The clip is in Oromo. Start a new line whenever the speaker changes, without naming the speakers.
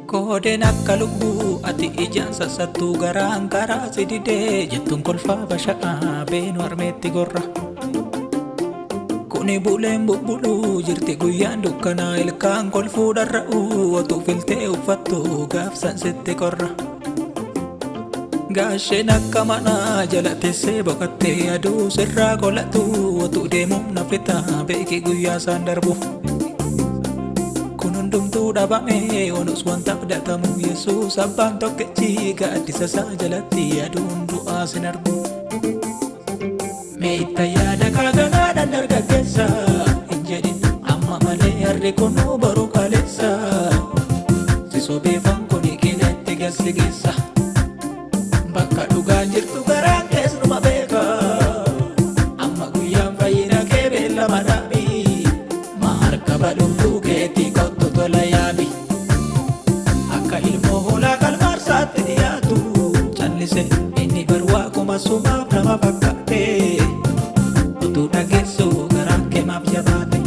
Koodeen akka lubbuu ati ijaan sassattuu garaan karaa si didee jettuun kolfaa basha'aa beenu harmeetti gorra. Kuni buleen bubbuluu jirti guyyaan dukkanaa ilkaan kolfuu dharra'uu otuu filtee uffattu gaafsan sitti qorra. Gaasheen akka manaa jala teessee boqottee aduu sirraa qolatu otuu deemuun na fixa beeki guyyaa isaan darbu. Kun hundumtuu dhabame onus wanta abdatamu Yesuus abbaan tokkichi gaaddisa isaa jalatti aduun du'aa sin argu. Meetta yaada kaaganaadhaan dargaggeessa hin jedhin amma malee harri kunuu boru kaleessa. Si sobeefan kuni qileetti gassi geessa. Bakka dhugaan jirtu garaan kees numa beeka. Amma guyyaan fayyina kee beellama dhaabi. Ma harka badhumtuu keetii kottu tola yaabi. Akka ilmoo hoolaa qalmaarsaatti dhiyaatu callise inni barwaaquma sumaaf nama fakkaate. Utuu dhageessu garaan kee maaf jabaate.